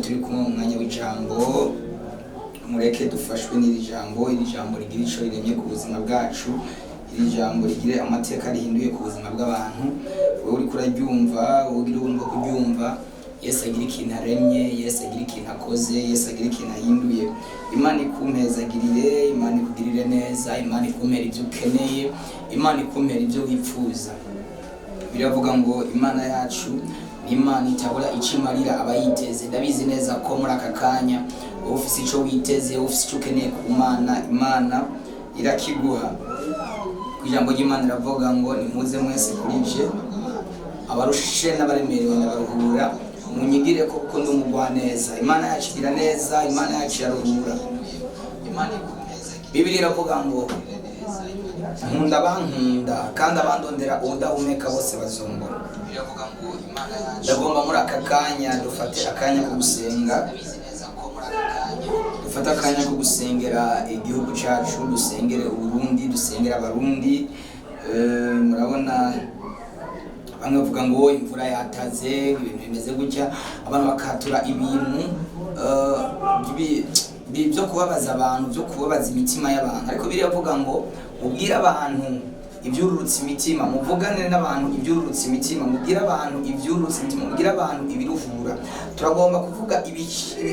Turi kumwe mu mwanya w'ijambo. Mureke dufashwe n'iri jambo, iri jambo rigira ico riremye ku buzima bwacu, iri jambo rigire amateka rihinduye ku buzima bw'abantu. Wowe uriko uraryumva, wowe ugira ubuntu bwo kuryumva, Yesu agira ikintu aremye, Yesu agira ikintu akoze, Yesu agira ikintu ahinduye. Imana ikumpezagirire, Imana ikugirire neza, Imana ikumpera ibyo ukeneye, Imana ikumpera ibyo wifuza. Biravuga ngo Imana yacu ni Imana itabura icyo imarira abayiteze. Ndabizi neza ko muri aka kanya wowe ufise icyo witeze, wowe ufise icyo ukeneye ku Mana, Imana irakiguha. Ku ijambo ry'Imana riravuga ngo: "Nimuze mwese kuri je, abarushe n'abaremerewe, ndabaruhura. Munyigire ko kuko ndi umugwaneza." Imana yacu igira neza, Imana yacu iraruhura. Bibiliya iravuga ngo: "Nkunda abankunda, kandi abandondera ubudahumeka bose bazombona." Ndagomba muri aka kanya dufate akanya ko gusenga, dufate akanya ko gusengera igihugu cyacu, dusengere Uburundi, dusengere Abarundi. Murabona bamwe bavuga ngo imvura yataze, ibintu bimeze gutya, abantu bakatura ibintu byo kubabaza abantu, byo kubabaza imitima y'abantu. Ariko biriya ngo ubwire abantu ibyururutse imitima, muvuganire n'abantu ibyururutse imitima, mubwire abantu ibyururutse imitima, mubwire abantu ibiruhura. Turagomba kuvuga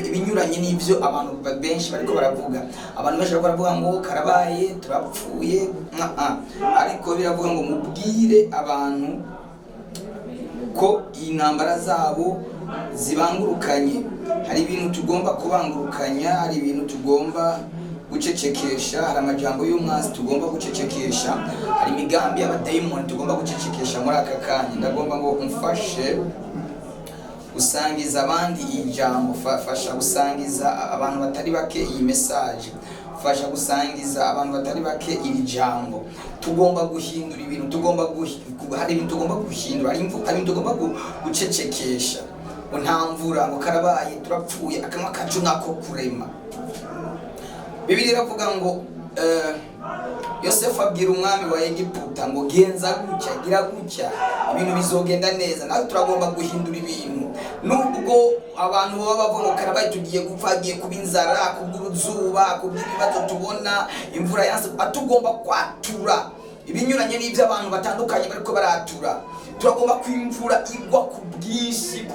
ibinyuranye n'ibyo abantu benshi bariko baravuga. Abantu benshi bariko baravuga ngo karabaye, turapfuye, ah. Ariko biravuga ngo mubwire abantu ko intambara zabo zibangurukanye. Hari ibintu tugomba kubangurukanya, hari ibintu tugomba gucecekesha, hari amajambo y'umwanzi tugomba gucecekesha, hari imigambi y'abadayimoni tugomba gucecekesha. Muri aka kanya ndagomba ngo umfashe gusangiza abandi iyi jambo. Fasha gusangiza abantu batari bake iyi message, fasha gusangiza abantu batari bake iri jambo. Tugomba guhindura ibintu, tugomba hari ibintu tugomba guhindura, hari ibintu tugomba gucecekesha. Ngo nta mvura, ngo karabaye, turapfuye. Akanwa kacu nako kurema. Bibiliya iravuga ngo Yosefu abwira umwami wa Egiputa ngo: "Genza gutya, gira gutya, ibintu bizogenda neza." Natwe turagomba guhindura ibintu, nubwo abantu baba bavuga ngo karabaye, tugiye gupfa, hagiye kuba inzara kubw'uruzuba, kubw'ibibazo tubona, imvura yanse. Tugomba kwatura ibinyuranye n'ibyo abantu batandukanye bariko baratura. Turagomba ko imvura igwa ku bwinshi,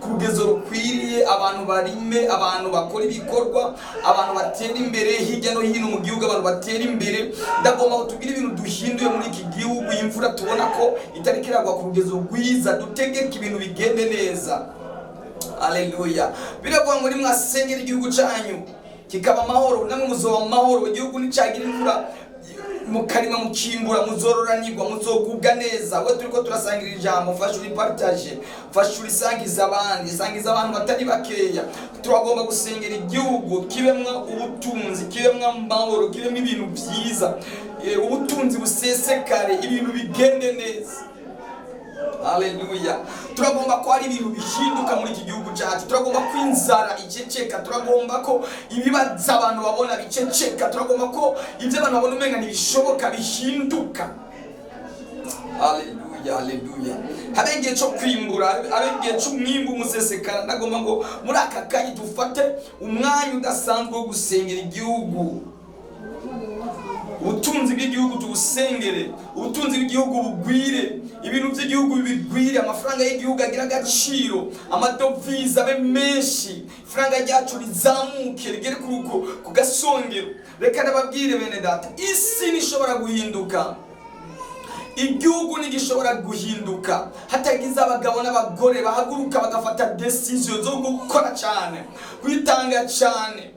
ku rugezo rukwiriye, abantu barime, abantu bakora ibikorwa, abantu batera imbere hirya no hino mu gihugu, abantu batera imbere. Ndagomba ngo tugire ibintu duhinduye muri iki gihugu. Imvura tubona ko itariko iragwa ku rugezo rwiza, dutegeke ibintu bigende neza. Aleluya! Biravuga ngo nimwasengera igihugu cyanyu kikaba amahoro, namwe muzoba amahoro. Igihugu nicagira imvura, mukarima, mukimbura, muzororanirwa, muzogubwa neza. We turiko turasangira ijambo, fasha uripartage, fasha urisangiza abandi, sangiza abantu batari bakeya. Turagomba gusengera igihugu kibemwo ubutunzi, kibemwo amahoro, kibemwo ibintu byiza, ubutunzi busesekare, ibintu bigende neza. Haleluya! Turagomba ko hari ibintu bihinduka muri iki gihugu cyacu. Turagomba ko inzara iceceka, turagomba ko ibibazo abantu babona biceceka, turagomba ko ibyo abantu babona umenga ntibishoboka bihinduka. Haleluya, haleluya! Habe igihe cyo kwimbura, habe igihe cy'umwimbu umusesekara. Ndagomba ngo muri aka kanya dufate umwanya udasanzwe wo gusengera igihugu, ubutunzi bw'igihugu tubusengere, ubutunzi bw'igihugu bugwire, ibintu by'igihugu bigwire, amafaranga y'igihugu agira agaciro, amadovize abe menshi, ifaranga ryacu rizamuke rigere ku gasongero. Reka ndababwire bene data, isi ntishobora guhinduka, igihugu ntigishobora guhinduka hatagize abagabo n'abagore bahaguruka bagafata decision zo gukora cyane, kwitanga cyane.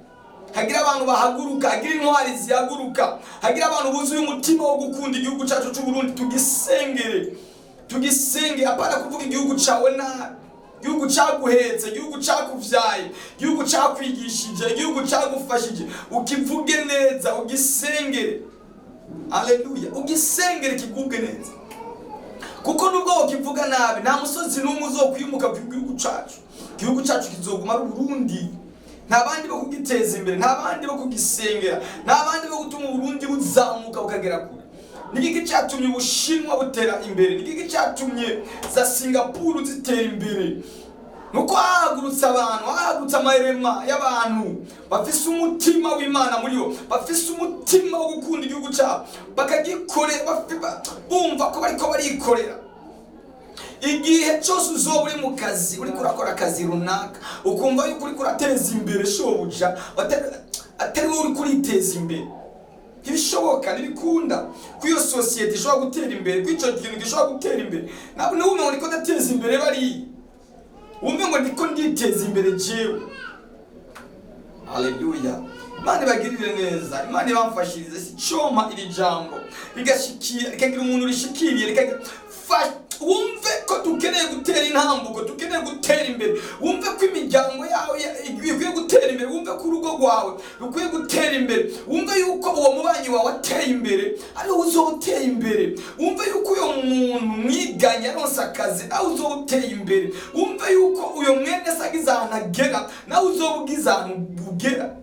Hagira abantu bahaguruka, hagira intwari zihaguruka, hagira abantu buzuye umutima wo gukunda igihugu cyacu cy'u Burundi. Tugisengere, tugisenge. Apana kuvuga igihugu cyawe nabi, igihugu cyaguhetse, igihugu cyakuvyaye, igihugu cyakwigishije, igihugu cyagufashije, ukivuge neza, ugisengere. Aleluya! Ugisengere kigubwe neza, kuko nubwo wokivuga nabi, nta musozi n'umwe uzokwimuka ku gihugu cacu. Igihugu cacu kizoguma ari Uburundi. Nta bandi bo kugiteza imbere, nta bandi bo kugisengera, nta bandi bo gutuma Uburundi buzamuka bukagera kure. Ni iki cyatumye Ubushinwa butera imbere? Ni iki cyatumye za Singapuru zitera imbere? Nuko hahagurutse abantu, hahagurutse amarema y'abantu bafise umutima w'Imana muri bo, bafise umutima wo gukunda igihugu cyabo, bakagikorera, bumva ko bariko barikorera. Igihe cyose uzoba uri mu kazi, uriko urakora akazi runaka, ukumva yuko uriko urateza imbere shobuja, atari wowe uriko uriteza imbere, ntibishoboka, ntibikunda ko iyo sosiyete ishobora gutera imbere, ko icyo kintu gishobora gutera imbere. Ntabwo niwumve ngo ndiko ndateza imbere bariya, wumve ngo ndiko nditeza imbere jewe. Haleluya! Imana ibagirire neza, Imana ibamfashirize. Si coma iri jambo rigashikira, rikagira umuntu rishikiriye, wumve ko dukeneye gutera intambuko, dukeneye gutera imbere. Wumve ko imiryango yawe ikwiye gutera imbere, wumve ko urugo rwawe rukwiye gutera imbere, wumve yuko uwo mubanyi wawe ateye imbere ari wowe uzoba uteye imbere, wumve yuko uyo muntu mwiganye aronse akazi nawe uzoba uteye imbere, wumve yuko uyo mwene se agize ahantu agera nawe uzoba ugize ahantu ugera.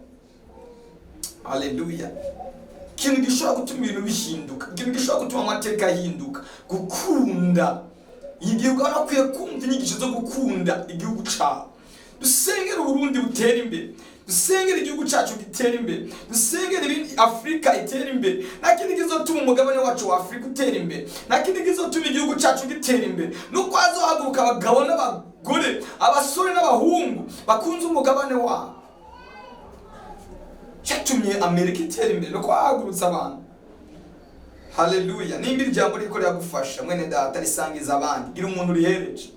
Haleluya! Ikintu gishobora gutuma ibintu bihinduka, ikintu gishobora gutuma amateka ahinduka, gukunda igihugu. Abantu bakwiye kumva inyigisho zo gukunda igihugu cabo. Dusengere Uburundi butere imbere, dusengere igihugu cyacu gitere imbere, dusengere ibindi Afurika itere imbere. Nta kindi kizotuma umugabane wacu wa Afurika utera imbere, nta kindi kizotuma igihugu cyacu gitera imbere, nuko hazohaguruka abagabo n'abagore, abasore n'abahungu bakunze umugabane wabo. Cyatumye Amerika itera imbere nuko hahagurutse abantu. Haleluya! Nimba iri jambo ririko riragufasha, mwene data, risangiza abandi, gira umuntu urihereje.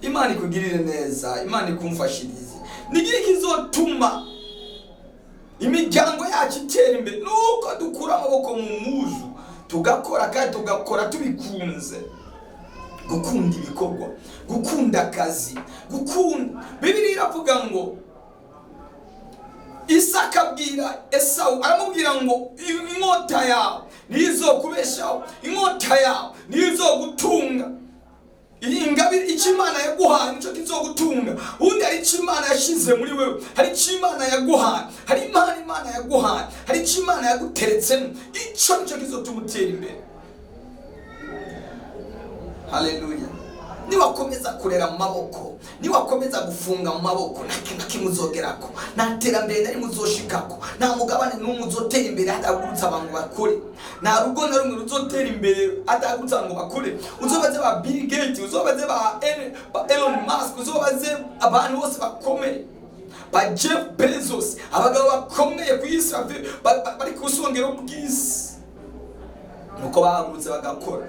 Imana ikugirire neza, Imana ikumfashirize. Nigire kizotuma imiryango yacu itera imbere, nuko dukura amaboko mu muzu tugakora, kandi tugakora tubikunze. Gukunda ibikorwa, gukunda akazi, gukunda. Bibiliya iravuga ngo Isaka abwira Esawu, aramubwira ngo inkota yawe niyo izokubeshaho, inkota yawe niyo izogutunga. Iyi ngabire, icyo Imana yaguhaye nicyo kizogutunga. Ubundi hari icyo Imana yashize muri wewe, hari icyo Imana yaguhaye, hari impano Imana yaguhaye, hari icyo Imana yaguteretsemo, icyo nicyo kizotuma utera imbere. Haleluya! Niwakomeza kurera mu maboko, niwakomeza gufunga mu maboko, nta kintu na kimwe uzogerako, nta terambere na rimwe uzoshikako, nta mugabane n'umwe uzotera imbere hadahagurutse abantu bakore, nta rugo na rumwe ruzotera imbere hadahagurutse abantu bakore. Uzobaze ba Bill Gates, uzobaze ba Elon Musk, uzobaze abantu bose bakomeye, ba Jeff Bezos, abagabo bakomeye ku isi bari ku busongero bw'isi, nuko bahagurutse bagakora.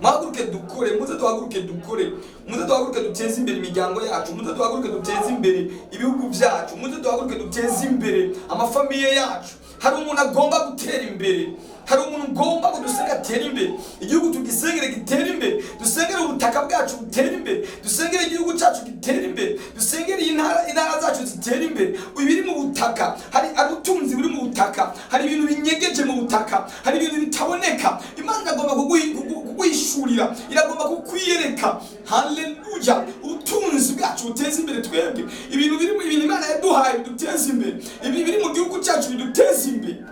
Muhaguruke dukore, muze duhaguruke dukore, muze duhaguruke duteze imbere imiryango yacu, muze duhaguruke duteze imbere ibihugu byacu, muze duhaguruke duteze imbere amafamiye yacu. Hari umuntu agomba gutera imbere, hari umuntu ugomba kudusenga atere imbere, igihugu tugisengere gitere imbere, dusengere ubutaka bwacu butere imbere, dusengere igihugu cyacu gitere imbere, dusengere intara zacu zitere imbere. Ibiri mu butaka, hari ubutunzi buri mu butaka, hari ibintu binyegeje mu butaka, hari ibintu bitaboneka. Imana iragomba kuguhishurira, iragomba kukwiyereka. Haleluya! Ubutunzi bwacu buteze imbere twebwe, ibintu biri mu ibintu Imana yaduhaye biduteze imbere, ibi biri mu gihugu cyacu biduteze imbere.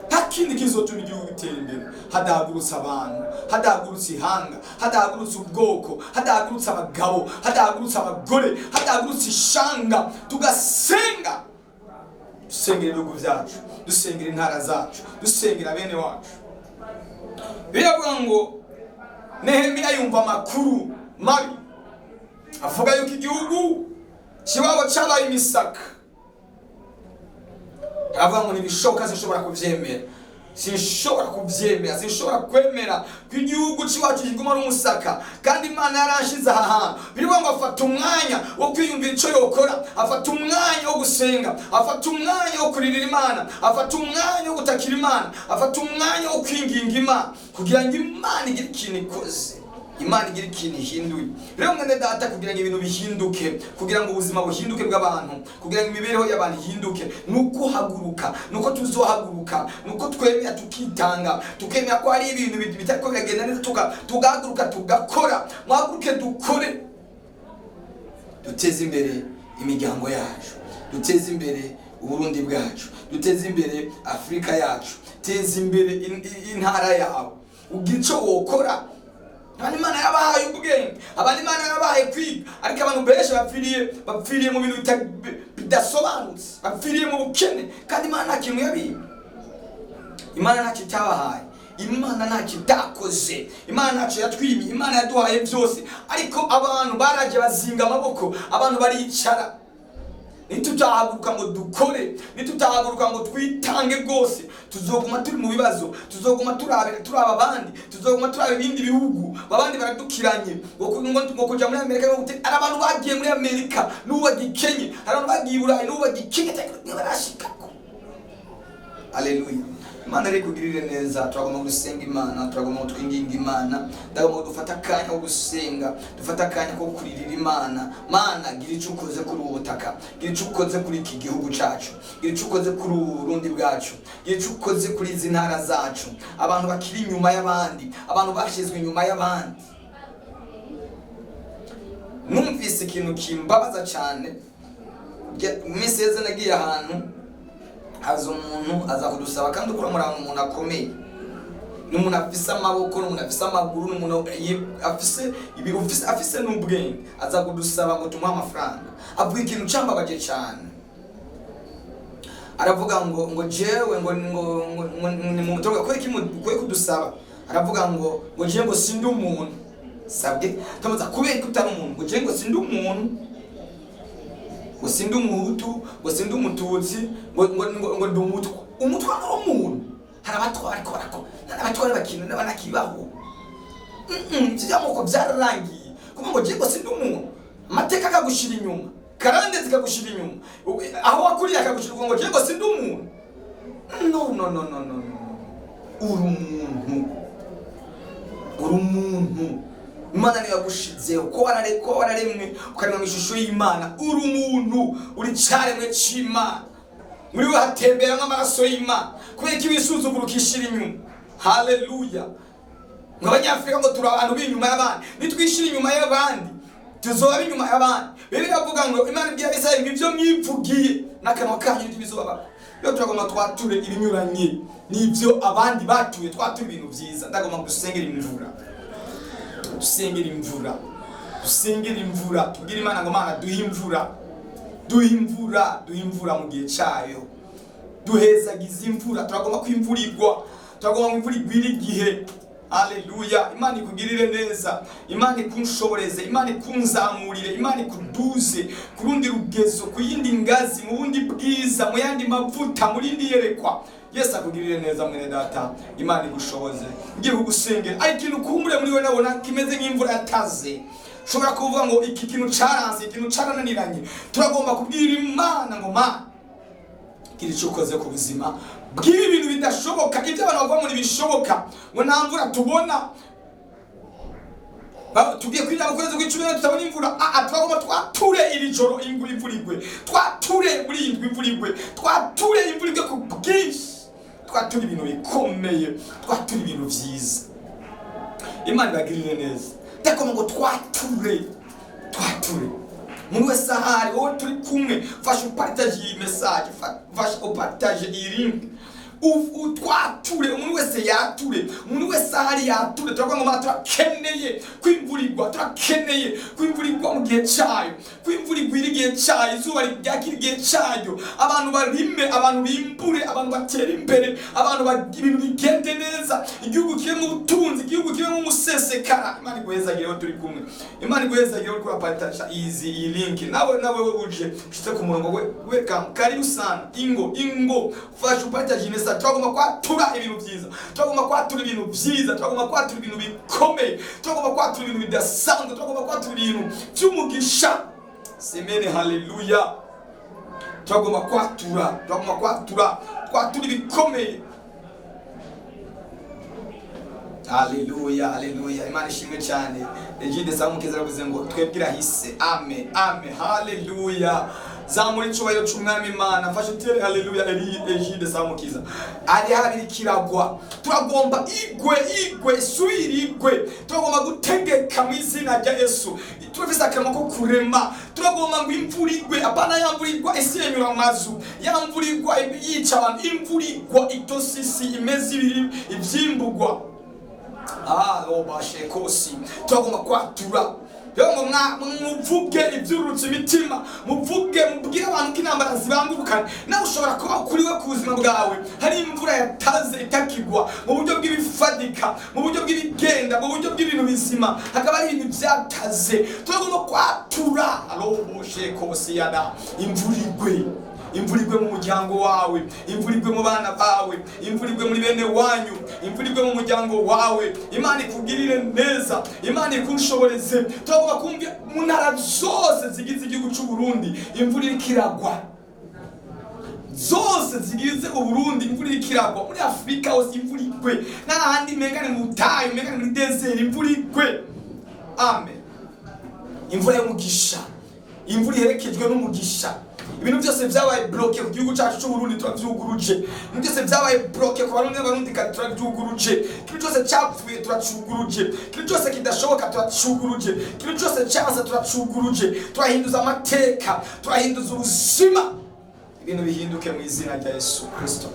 Nta kindi kizotuma igihugu gitera imbere hadahagurutse abantu, hadahagurutse ihanga, hadahagurutse ubwoko, hadahagurutse abagabo, hadahagurutse abagore, hadahagurutse ishanga, tugasenga, dusengera ibihugu byacu, dusengera intara zacu, dusengera bene wacu. Biravuga ngo Nehemiya yumva amakuru mabi avuga yuko igihugu kiwabo cyabaye imisaka. Aravuga ngo ntibishoboka, sinshobora kuvyemera, sinshobora kuvyemera, sinshobora kwemera ko igihugu c'iwacu kiguma ari umusaka, kandi Imana yaranshize aha hantu. Birivuga ngo afata umwanya wo kwiyumvira ico yokora, afata umwanya wo gusenga, afata umwanya wo kuririra Imana, afata umwanya wo gutakira Imana, afata umwanya wo kwinginga Imana kugira ngo Imana igire ikintu ikoze, Imana igira ikintu ihinduye. Rero mwene data, kugira ngo ibintu bihinduke, kugira ngo ubuzima buhinduke bw'abantu, kugira ngo imibereho y'abantu ihinduke, nuko uhaguruka, nuko tuzohaguruka, nuko twemera tukitanga, tukemera ko hari ibintu bitariko biragenda neza, tugahaguruka tugakora. Muhaguruke dukore, duteze imbere imiryango yacu, duteze imbere Uburundi bwacu, duteze imbere Afurika yacu, teza imbere intara yawe, ugira ico wokora. Abandi Imana yabahaye ubwenge, abandi Imana yabahaye kwiga, ariko abantu benshi bapfiriye mu bintu bidasobanutse, bapfiriye mu bukene, kandi Imana nta kintu yabiye. Imana ntacyo itabahaye, Imana ntacyo itakoze, Imana ntacyo yatwimye, Imana yaduhaye byose, ariko abantu baraje bazinga amaboko, abantu baricara. Nitutahaguruka ngo dukore, nitutahaguruka ngo twitange rwose, tuzoguma turi mu bibazo, tuzoguma turaba abandi, tuzoguma turaba ibindi bihugu, abandi baradukiranye ngo kuja muri Amerika, ngo hari abantu bagiye muri Amerika n'ubu bagikenye, hari abantu bagiye i Burayi n'ubu bagikenye, ntibarashikako. Haleluya. Imana rero ikugirire neza. Turagomba gusenga Imana, turagomba twinginga Imana, ndagomba dufata akanya ko gusenga, dufata akanya ko kuririra Imana. Mana, gira icyo ukoze kuri ubu butaka, gira icyo ukoze kuri iki gihugu cacu, gira icyo ukoze kuri ubu Burundi bwacu, gira icyo ukoze kuri izi ntara zacu, abantu bakiri inyuma y'abandi, abantu bashyizwe inyuma y'abandi. Numvise ikintu kimbabaza cyane. Mu minsi yeze nagiye ahantu, haza umuntu aza kudusaba, kandi ukura muri umuntu akomeye, ni umuntu afise amaboko, ni umuntu afise amaguru, ni umuntu afise ibi, afise n'ubwenge, aza kudusaba ngo tumuhe amafaranga. Avuga ikintu cambabaje cyane, aravuga ngo jewe ngo ni mu mutoga kwe kudusaba, aravuga ngo jewe ngo sindi umuntu. Sabwe tumuza kubera ko utari umuntu, ngo jewe ngo sindi umuntu, ngo sindi umuhutu, ngo sindi umututsi, ngo ndi umutwa. Umutwa ni umuntu. Hari abatwa bariko barako, n'abatwa bakina n'abanakibaho. Ivyo by'amoko byararangiye. Kuko ngo jewe ngo sindi umuntu, amateka akagushira inyuma, karande zikagushira inyuma, aho wakuriye akagushira, ngo jewe ngo sindi umuntu. No, no, no, no, no, no. Uri umuntu, uri umuntu. Imana niyo yagushizeho, ko wararemwe ukaremwa mu ishusho y'Imana. Uri umuntu, uri caremwe c'Imana, muri we hatemberamwo amaraso y'Imana. Kubera ko ibisuzuguro ukishira inyuma. Haleluya. Ngo abanyafurika ngo turi abantu b'inyuma y'abandi, nitwishira inyuma y'abandi tuzoba inyuma y'abandi. Bibiliya iravuga ngo Imana ibwira Abisirayeli ngo ibyo mwivugiye n'akanwa kanyu nibyo bizobabako. Iyo turagomba twature ibinyuranye n'ibyo abandi batuye, twature ibintu vyiza. Ndagomba gusengera imvura, dusengera imvura, dusengera imvura, tubwire Imana ngo Mana duhe imvura, duhe imvura, duhe imvura mu gihe cayo, duhezagize imvura. Turagomba ko imvura igwa, turagomba ko imvura igwira igihe. Haleluya. Imana ikugirire neza, Imana ikunshoboreze, Imana ikunzamurire, Imana ikuduze ku rundi rugezo, ku yindi ngazi, mu bundi bwiza, mu yandi mavuta, mu rindi yerekwa. Yesu akugirire neza mwene data, Imana igushoboze. Ngiye kugusengera, ariko ikintu kumbure muri we nabona kimeze nk'imvura yataze. Ushobora kuvuga ngo iki kintu caranze, ikintu carananiranye. Turagomba kubwira Imana ngo Mana, gira icyo ukoze ku buzima bw'ibi bintu bidashoboka, ibyo abantu bavuga ngo ntibishoboka, ngo nta mvura tubona, tugiye kwinjira mu kwezi kw'icumi tutabona imvura. Turagomba twature iri joro imvura igwe, twature muri iyi ndwi imvura igwe, twature imvura igwe ku bwinshi, twature ibintu bikomeye, twature ibintu vyiza. Imana ibagirire neza. Ndagomba ngo twature, twature. Umuntu wese ahari, wowe turi kumwe, fasha upartage iyi message, fasha upartage iyi link. Twature, umuntu wese yature, umuntu wese ahari yature. Turavuga ngo Mana, turakeneye kwimvura igwa, turakeneye kwimvura igwa mu gihe cayo, kwimvura igwira igihe cayo, izuba ryakira igihe cayo, abantu barime, abantu bimbure, abantu batere imbere, abantu ibintu bigende neza, igihugu kibemwo ubutunzi, igihugu kibemwo umusesekara. Imana iguhezagire aho turi kumwe, Imana iguhezagire uriko urapartage iyi link. Nawe we uje ushitse ku murongo, we welcome, karibu sana. Ingo, ingo, fasha upartage iyi message. Turagomba kwatura ibintu vyiza, turagomba kwatura ibintu vyiza, turagomba kwatura ibintu bikomeye, turagomba kwatura ibintu bidasanzwe, turagomba kwatura ibintu vy'umugisha. Semene, haleluya. Turagomba kwatura, turagomba kwatura, kwatura ibikomeye. Haleluya, haleluya. Imana ishimwe cyane. Egide Samukeza aravuze ngo twebwe irahise. Amen, amen, haleluya. Zamura icubahiro c'Umwami Imana. Fasha utere haleluya. Egide Samukiza ari habiri kiragwa. Turagomba igwe, igwe, isubire igwe. Turagomba gutegeka mu izina rya Yesu. Turafise akanwa ko kurema. Turagomba ngo imvura igwe, apana ya mvura igwa isenyura amazu, ya mvura igwa yica abantu, imvura igwa itosisi imeze ibiri ivyimbugwa. Alobashekosi, turagomba kwatura rero ngo muvuge ibyururutse imitima, muvuge, mubwire abantu ko intambara zibangurukana. Nawe ushobora kuba kuri we ku buzima bwawe hari imvura yataze itakigwa mu buryo bw'ibifadika, mu buryo bw'ibigenda, mu buryo bw'ibintu bizima, hakaba hari ibintu byataze. Turagomba kwatura aloboshekosiyana, imvura igwe, imvura igwe mu muryango wawe, imvura igwe mu bana bawe, imvura igwe muri bene wanyu, imvura igwe mu muryango wawe. Imana ikugirire neza, Imana ikushoboreze. Turagomba kumva mu ntara zose zigize igihugu cy'u Burundi imvura iriko iragwa, zose zigize Uburundi imvura iriko iragwa, muri Afurika hose imvura igwe, n'ahandi mengane mu butayu, mengane muri desert, imvura igwe. Amen. Imvura y'umugisha, imvura iherekejwe n'umugisha. Ibintu byose byabaye bloqué ku gihugu cyacu cy'u Burundi turavyuguruje. Ibintu byose byabaye bloqué ku Barundi n'Abarundi kandi turavyuguruje. Ikintu cyose cyapfuye turacuguruje. Ikintu cyose kidashoboka turacuguruje. Ikintu cyose cyanse turacuguruje. Turahinduza amateka, turahinduza ubuzima, ibintu bihinduke mu izina rya Yesu Kristo.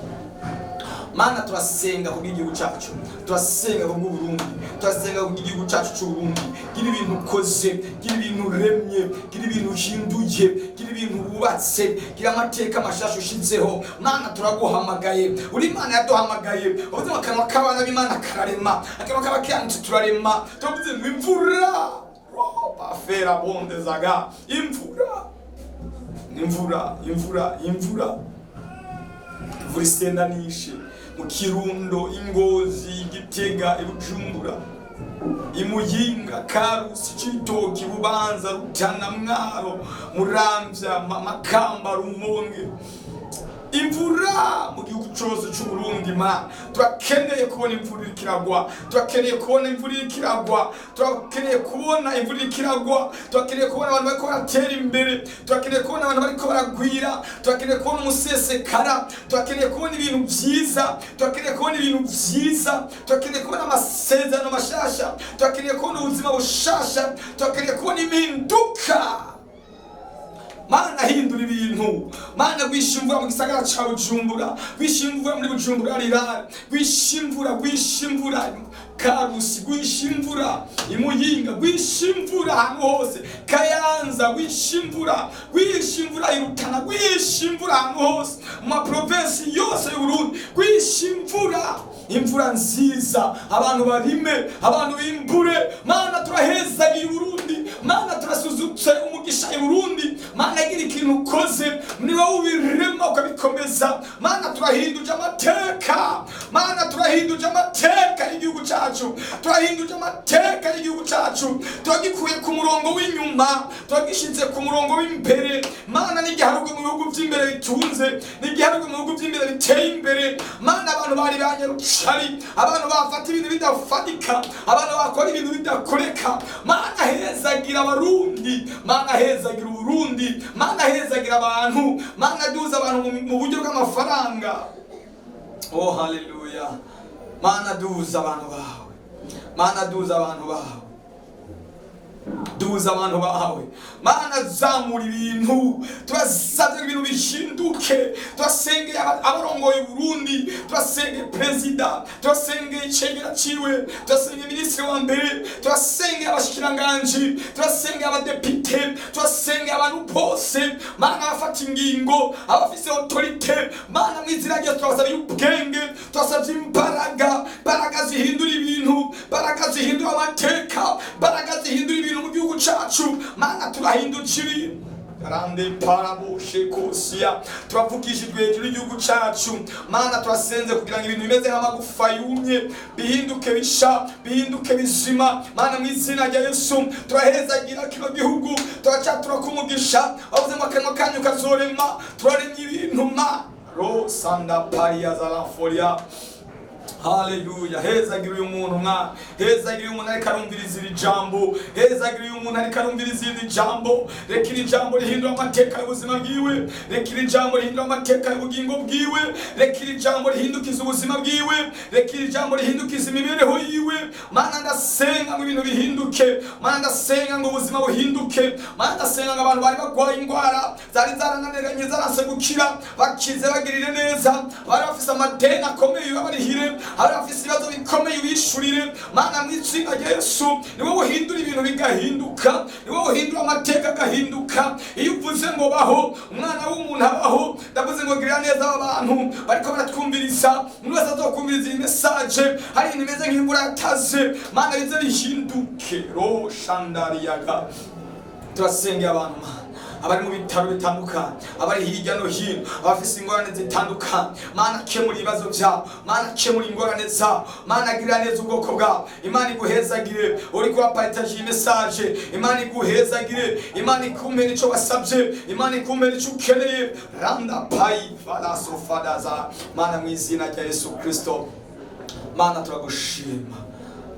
Mana, turasenga kubw'igihugu cyacu, turasenga kubw'Uburundi, turasenga kubw'igihugu cyacu cy'Uburundi. Gira ibintu ukoze, gira ibintu uremye, gira ibintu uhinduye, gira ibintu wubatse, gira amateka mashasha ushizeho. Mana, turaguhamagaye, uri Imana yaduhamagaye. Uvuze ngo akanwa k'abana b'Imana kararema, akanwa k'abakiranutsi turarema. Turavuze ngo imvura roba fera bondezaga, imvura, imvura, imvura, imvura, imvura isendanishe mu Kirundo, Ingozi, Igitega, Ibujumbura, Imuyinga, Karusi, Cibitoki, Bubanza, Rutana, Mwaro, Muramvya, Makamba, Rumonge. Imvura mu gihugu cose c'Uburundi. Ma turakeneye kubona imvura iriko iragwa, turakeneye kubona imvura iriko iragwa, turakeneye kubona imvura iriko iragwa, turakeneye kubona abantu bariko baratera imbere, turakeneye kubona abantu bariko baragwira, turakeneye kubona umusesekara, turakeneye kubona ibintu vyiza, turakeneye kubona ibintu vyiza, turakeneye kubona amasezerano mashasha, turakeneye kubona ubuzima bushasha, turakeneye kubona impinduka. Mana, hindura ibintu. Mana, gwisha imvura mu gisagara ca Bujumbura, gwisha imvura muri Bujumbura rirare, gwisha imvura, gwisha imvura Karusi, gwisha imvura Imuyinga, gwisha imvura ahantu hose, Kayanza, gwisha imvura, gwisha imvura Irutana, gwisha imvura ahantu hose mu maprovensi yose y'Uburundi, gwisha imvura, imvura nziza, abantu barime, abantu bimbure. Mana, turahezagiye Uburundi. Mana, turasuzutse umugisha i Burundi. Mana, gira ikintu ukoze, ni wowe ubirema ukabikomeza. Mana, turahinduje amateka. Mana, turahinduje amateka y'igihugu cyacu, turahinduje amateka y'igihugu cyacu, turagikuye ku murongo w'inyuma, turagishize ku murongo w'imbere. Mana, n'igiharugwe mu bihugu by'imbere bitunze, n'igiharugwe mu bihugu by'imbere biteye imbere. Mana, abantu bari banyarucari, abantu bafata ibintu bidafatika, abantu bakora ibintu bidakoreka. Mana, hezagira Abarundi. Mana, hezagira Uburundi. Mana, hezagira abantu. Mana, duza abantu mu buryo bw'amafaranga. Oh haleluya. Mana, duza abantu bawe. Mana, duza abantu bawe, duza abantu bawe. Mana, zamura ibintu. Turasabye ibintu bihinduke. Turasengeye abarongoye Burundi, turasengeye perezida, turasengeye icegera ciwe, turasengeye minisitiri wa mbere, turasengeye abashikiranganji, turasengeye abadepite, turasengeye abantu bose. Mana, abafata ingingo, abafise autorité. Mana, mw'izina rya Yesu turabasabye ubwenge, turasabye imbaraga, imbaraga zihindura ibintu, imbaraga zihindura amateka, imbaraga zihindura ibintu mu gihugu cacu. Mana, turahindutse ibintu rande paraboshe kosiya, turavugishijwe hejuru y'igihugu cacu. Mana, turasenze kugira ngo ibintu bimeze nk'amagufa yumye bihinduke bisha, bihinduke bizima. Mana, mu izina rya Yesu turahezagira kino gihugu, turacatura kumugisha. Wavuze ngo akanwa kanyu kazorema, turaremye ibintu. Ma ro sanda paria zalamforia. Haleluya. Hezagira uyu muntu mwana, hezagira uyu muntu ariko arumviriza iri jambo, hezagira uyu muntu ariko arumviriza iri jambo. Reka iri jambo rihindura amateka y'ubuzima bwiwe, reka iri jambo rihindura amateka y'ubugingo bwiwe, reka iri jambo rihindukiza ubuzima bwiwe, reka iri jambo rihindukiza imibereho yiwe. Mana, ndasenga ngo ibintu bihinduke. Mana, ndasenga ngo ubuzima buhinduke. Mana, ndasenga ngo abantu bari barwaye indwara zari zarananiranye, zaranse gukira, bakize, bagirire neza. Bari bafise amadeni akomeye, babarihire. Abari bafise ibibazo bikomeye ubishurire. Mana, mu izina rya Yesu, ni wowe uhindura ibintu bigahinduka, ni wowe uhindura amateka agahinduka. Iyo uvuze ngo baho, umwana w'umuntu abaho. Ndavuze ngo girira neza aba bantu bariko baratwumviriza. Umuntu wese azokumviriza iyi message, hari ibintu bimeze nk'imvura yataze, Mana, bize bihinduke. Ro shandariyaga. Turasengera abantu, Mana, abari mu bitaro bitandukanye, abari hirya no hino, abafise ingorane zitandukanye. Mana, kemura ibibazo byabo. Mana, kemura ingorane zabo. Mana, girira neza ubwoko bwabo. Imana iguhezagire uri kubaparitaje iyi message. Imana iguhezagire. Imana ikumpere ico wasabye. Imana ikumpere ico ukeneye. Randa payi falasofadaza. Mana, mu izina rya Yesu Kristo, Mana, turagushima.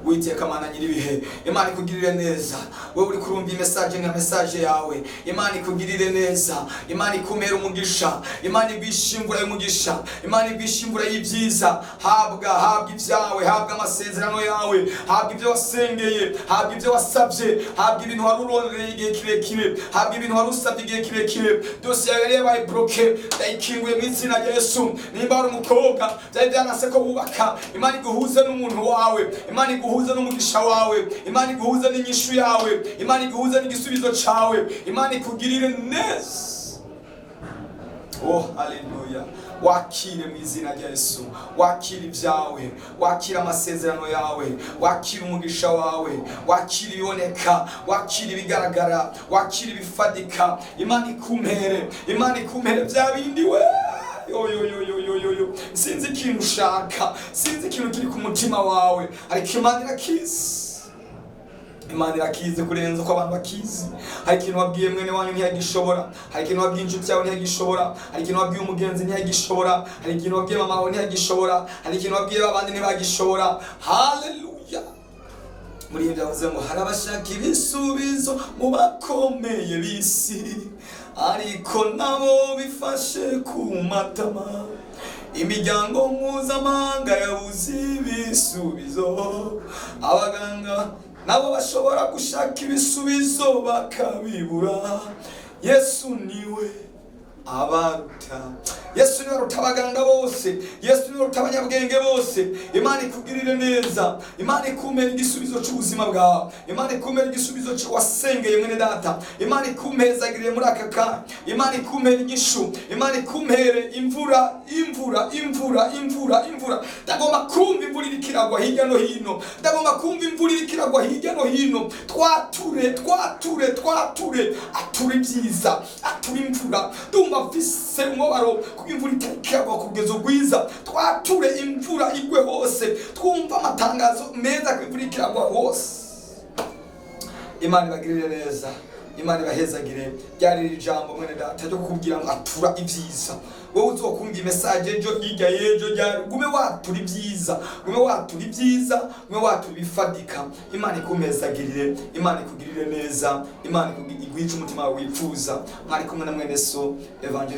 Witeka Mana nyiribihe, Imana ikugirire neza. Wewe uri kurumva iyi message nka message yawe, Imana ikugirire neza. Imana ikumere umugisha. Imana igwishe imvura y'umugisha. Imana igwishe imvura y'ibyiza. Habwa, habwa ibyawe, habwa amasezerano yawe, habwa ibyo wasengeye, habwa ibyo wasabye, habwa ibintu wari urondereye igihe kirekire, habwa ibintu wari usabye igihe kirekire. Dosiye yawe yari yabaye bloqué, ndayikinguye mu izina rya Yesu. Nimba wari umukobwa byari byanase ko wubaka, Imana iguhuze n'umuntu wawe. Imana iguhuze n'umugisha wawe. Imana iguhuze n'inyishu yawe. Imana iguhuze n'igisubizo cawe. Imana ikugirire neza. Oh, haleluya! Wakire mu izina rya Yesu. Wakire ibyawe, wakire amasezerano yawe, wakire umugisha wawe, wakire ibiboneka, wakire ibigaragara, wakire ibifatika. Imana ikumpere, Imana ikumpere bya bindi we. Yo yo yo yo yo yo yo, sinzi ikintu ushaka, sinzi ikintu kiri ku mutima wawe, ariko Imana irakizi. Imana irakizi kurenza uko abantu bakizi. Hari ikintu wabwiye mwene wanyu ntiyagishobora, hari ikintu wabwiye inshuti yawe ntiyagishobora, hari ikintu wabwiye umugenzi ntiyagishobora, hari ikintu wabwiye mama wawe ntiyagishobora, hari ikintu wabwiye babandi ntibagishobora. Haleluya! Muri ibyo yavuze ngo hari abashaka ibisubizo mu bakomeye b'isi, ariko nabo bifashe ku matama. Imiryango mpuzamahanga yabuze ibisubizo, abaganga nabo bashobora gushaka ibisubizo bakabibura. Yesu niwe abaruta. Yesu niwe aruta abaganga bose. Yesu niwe aruta abanyabwenge bose. Imana ikugirire neza. Imana ikumere igisubizo cy'ubuzima bwawe. Imana ikumere igisubizo wasengeye, mwene data. Imana ikumpezagirire muri aka kanya. Imana ikumpere inyishu. Imana ikumpere imvura, imvura, imvura, imvura, imvura. Ndagomba kumva imvura iriko iragwa hirya no hino. Ndagomba kumva imvura iriko iragwa hirya no hino. Twature, twature, twature. Ature ibyiza, ature imvura. Ndumva mfise umubabaro kuko imvura itariko iragwa ku rugero rwiza. Twature imvura igwe hose, twumva amatangazo meza ko imvura iriko iragwa hose. Imana ibagirire neza. Imana ibahezagire. Ryari iri jambo, mwene data, ryo kukubwira ngo atura ibyiza. Wowe uzokumva message ejo, hirya y'ejo, ryari, gume watura ibyiza, gume watura ibyiza, gume watura ibifatika. Imana ikumpezagirire. Imana ikugirire neza. Imana igwice umutima wawe wifuza. Mwari kumwe na mwene so Evangelist.